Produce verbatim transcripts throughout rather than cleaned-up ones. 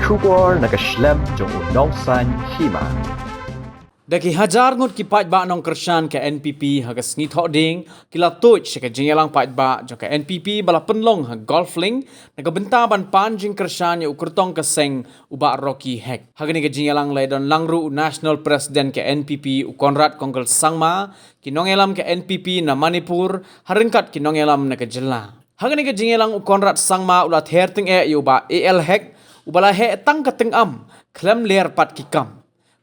Khubor na ka shlem jong u nongsaiñ hima. Da ki hajar ngut ki paidbah nongkyrshan ka N P P ha ka sngi Thohdieng ki la tuid sha ka jingïalang paidbah jong ka N P P ba la pynlong ha Golf Link na ka bynta ban pan jingkyrshan ïa u kyrtong ka seng u Bah Rocky Hek. Ha kane ka jingïalang la don lang ruh u National President ka N P P u Conrad Kongkal Sangma, ki nongïalam ka N P P na Manipur, ha ryngkat ki nongïalam na ka jylla. Ha kane ka jingïalang u Conrad Sangma u la ther tyngeh ïa u Bah A L Hek, u ba la heh tang ka tyngam, khlem ler pat ki kam.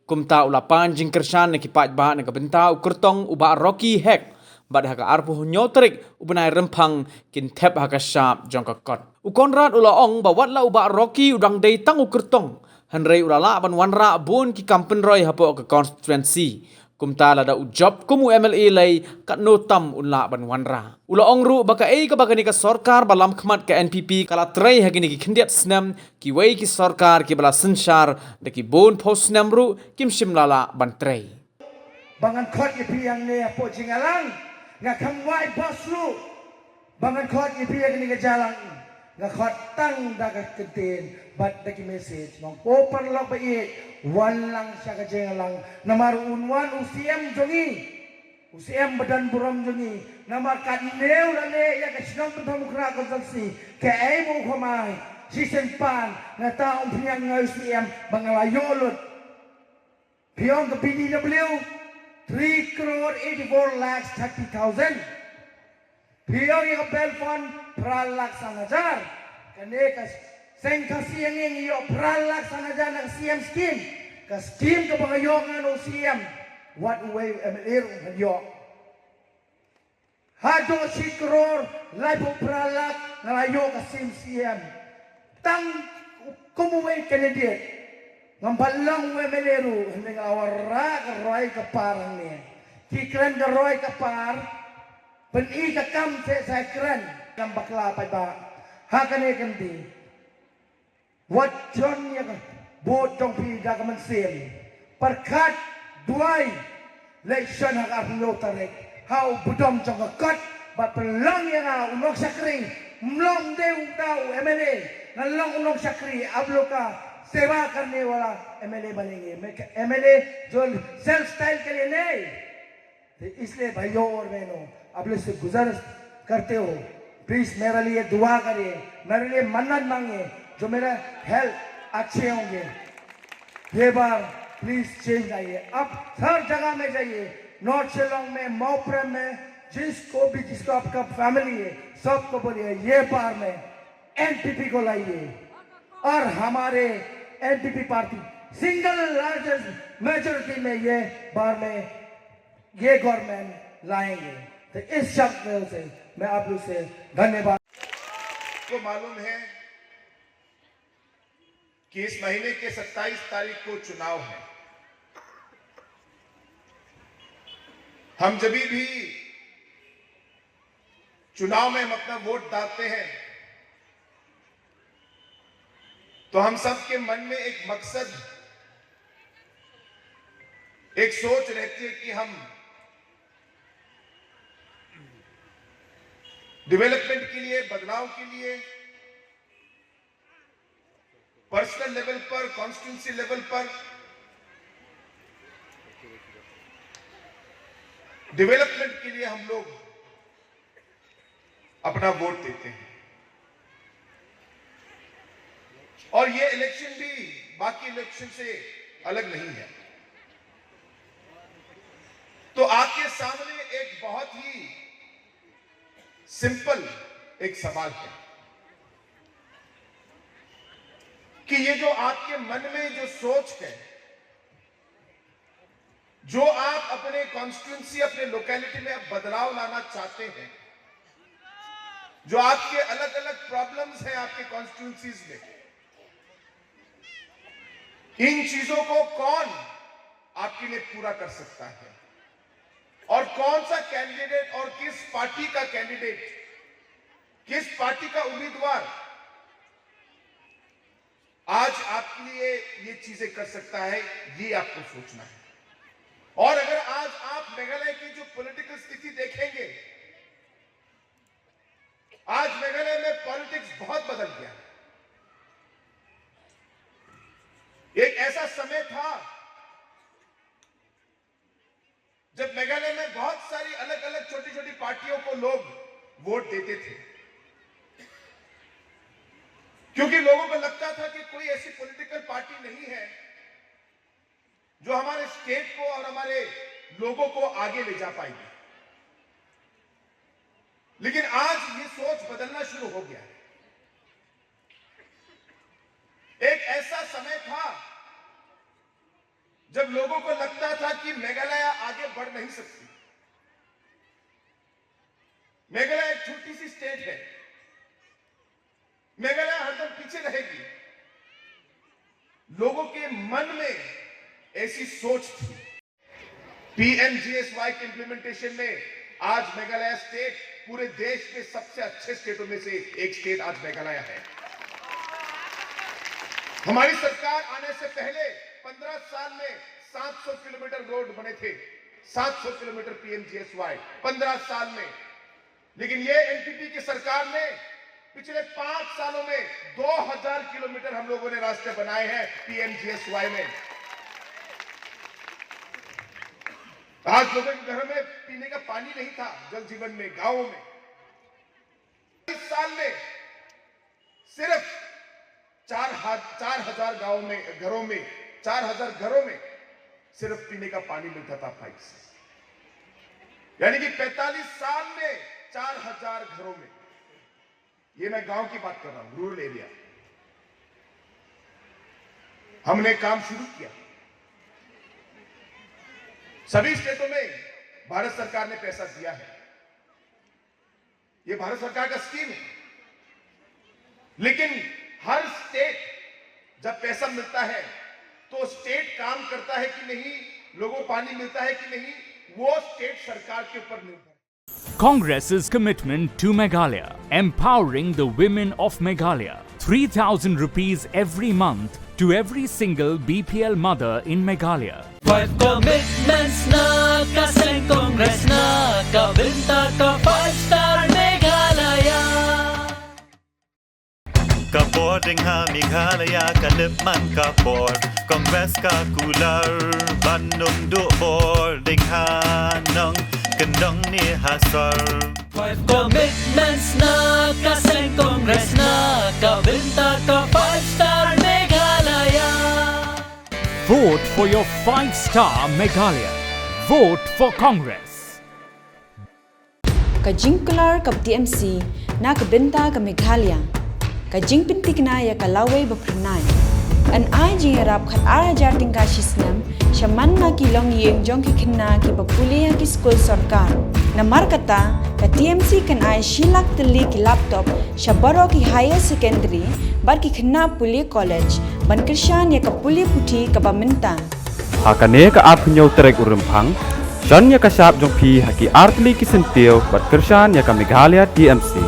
Kumta u la pan jingkyrshan na ki paidbah na ka bynta u kyrtong u Bah Rocky Hek, bad ha ka arphew hynñiew tarik u bnai Rymphang kin thep ha ka shap jong ka kot. U Conrad u la ong ba wat la u Bah Rocky u dang dei tang u kyrtong, hynrei u la lah ban wanrah bun ki kam pynroi hapoh ka constituency. Kumta lada u jop kum u M L A lei katno tam un lah ban wanrah. U la ong ruh ba kaei kaba kane ka sorkar ba lam khmat ka N P P ka la trei ha kine ki khyndiat snem, kiwei ki sorkar kiba la synshar da ki bun phew snem ruh kim shym la lah ban trei. Ba ngan khot ïa phi hangne hapoh jingïalang, nga kham wai bos ruh. Ba ngan khot ïa phi ha kane ka jingïalang, nga khot tang da ka ktien bad da ki message. Ngan kyrpad paralok ba ïeit, wan lang sha ka jingïalang. Namar un wan u C M jong ngi, u C M ba don burom jong ngi. Namar katne u la leh ïa ka shnong Pynthorumkhrah constituency, kaei ba u kham ai. Shisien pat nga ta ong pynïang nga u C M ba nga la ïoh lut. Phi ong ka B D W, three crore eighty-four lakhs thirty thousand. Phi ong ïa ka bail fund, phra lak san hajar. Kane ka seng Khasi ïa ngi ngi ïoh phra lak san hajar na ka C M scheme. Ka scheme kaba nga ïoh nga na u C M. Wat uwei u M L A ruh ngan ïoh. Haduh shi klur laiphew phra lak nga la ïoh ka C M C M. Tang kum uwei candidate. Ngam pat long u M L A ruh, hynrei nga la wanrah ka roi ka par hangne. Ki kren ka roi ka par, pyni ka kam seh sa kren, ngam bakla paidbah. Ha kane ka kynti. Wat jon ïa ka vote jong phi da ka mynsiem. Pyrkhat duwai. Election ha ka arphew tarik. Ha u budom jong ka kot. Bad pynlong ïa nga u nongshakri. Ym long de u da u M L A. Nga long u nongshakri. Ap loka seva karne wala M L A banenge. मैं M L A जो सेल्फ स्टाइल के लिए नहीं। तो इसलिए भाइयों और बहनों, आप लोग से गुजारिश करते हो, प्लीज मेरे लिए दुआ करिए, मेरे लिए मन्नत मांगिए, जो मेरा हेल्थ अच्छे होंगे। ये बार प्लीज चेंज आइए, आप हर जगह में जाइए, नॉर्थ शिलोंग में, मौप्रेम में, जिसको भी, जिसको आपका फैमिली है, सबको बोलिए, ये बार में एनपीपी को लाइए और हमारे एनपीपी पार्टी सिंगल लार्जेस्ट मेजोरिटी में ये बार में ये गवर्नमेंट लाएंगे। तो इस शब्द से मैं आप लोग से धन्यवाद। को मालूम है कि इस महीने के सत्ताईस तारीख को चुनाव है। हम जब भी चुनाव में हम अपना वोट डालते हैं तो हम सबके मन में एक मकसद, एक सोच रहती है कि हम डेवलपमेंट के लिए, बदलाव के लिए पर्सनल लेवल पर, कॉन्स्टिट्यूंसी लेवल पर डेवलपमेंट के लिए हम लोग अपना वोट देते हैं। और ये इलेक्शन भी बाकी इलेक्शन से अलग नहीं है। तो आपके सामने एक बहुत ही सिंपल एक सवाल है कि ये जो आपके मन में जो सोच है, जो आप अपने कॉन्स्टिट्यूंसी, अपने लोकेलिटी में आप बदलाव लाना चाहते हैं, जो आपके अलग-अलग प्रॉब्लम्स हैं आपके कॉन्स्टिट्यूंसीज में, इन चीजों को कौन आपके लिए पूरा कर सकता है और कौन सा कैंडिडेट और किस पार्टी का कैंडिडेट, किस पार्टी का उम्मीदवार आज आपके लिए ये चीजें कर सकता है, ये आपको सोचना है। और अगर आज आप मेघालय की जो पॉलिटिकल स्थिति देखेंगे, आज मेघालय में पॉलिटिक्स बहुत बदल गया है। वोट देते थे, क्योंकि लोगों को लगता था कि कोई ऐसी पॉलिटिकल पार्टी नहीं है जो हमारे स्टेट को और हमारे लोगों को आगे ले जा पाएगी। लेकिन आज ये सोच बदलना शुरू हो गया है। एक ऐसा समय था जब लोगों को लगता था कि मेघालय आगे बढ़ नहीं सकती। मेघालय एक छोटी सी स्टेट है, मेघालय हरदम पीछे रहेगी। लोगों के मन में ऐसी सोच थी। पीएमजीएसवाई के इम्प्लीमेंटेशन में आज मेघालय स्टेट पूरे देश के सबसे अच्छे स्टेटों में से एक स्टेट आज मेघालय है। हमारी सरकार आने से पहले पन्द्रह साल में सात सौ किलोमीटर रोड बने थे, सात सौ किलोमीटर पीएमजीएसवाई पन्द्रह साल में। लेकिन ये एनपीपी की सरकार ने पिछले पांच सालों में दो हज़ार किलोमीटर हम लोगों ने रास्ते बनाए हैं पीएमजीएसवाई में। आज लोगों के घर में पीने का पानी नहीं था, जल जीवन में, गांवों में। इस साल में सिर्फ चार हा-, चार हज़ार गांवों में, घरों में, चार हज़ार घरों में सिर्फ पीने का पानी मिलता था पाइप से। यानी कि पैंतालीस साल में चार हज़ार घरों में। ये मैं गांव की बात कर रहा हूं, रूरल एरिया। हमने काम शुरू किया। सभी स्टेटों में भारत सरकार ने पैसा दिया है, ये भारत सरकार का स्कीम है। लेकिन हर स्टेट जब पैसा मिलता है तो स्टेट काम करता है कि नहीं, लोगों को पानी मिलता है कि नहीं, वो स्टेट सरकार के ऊपर निर्भर है। Congress's commitment to Meghalaya, empowering the women of Meghalaya. Three thousand rupees every month to every single B P L mother in Meghalaya. Five commitments na ka seng Congress na ka bynta ka five star Meghalaya. Ka bor ding ha Meghalaya ka lip man ka bor. Congress ka kular ban ym duh bor ding ha nong kyndong ne ha sor. Five commitments na ka seng Congress na ka bynta ka five star Meghalaya. Vote for your five star Meghalaya. Vote for Congress. Ka jingkular ka T M C na ka bynta ka Meghalaya. Ka jingpynthikna ïa ka lawei ba phyrnai. Yn ai jingïarap khat ar hajar tyngka shi snem sha man la ki longïing jong ki khynnah kiba pule ha ki skul sorkar. Namar kata, ka T M C kan ai shi lak tylli ki laptop sha baroh ki higher secondary bad ki khynnah pule college ban kyrshan ïa ka pule puthi kaba mynta. Ha kane ka arphew hynñiew tarik u Rymphang, shon ïa ka shap jong phi ha ki artylli ki syntiew bad kyrshan ïa ka Meghalaya T M C.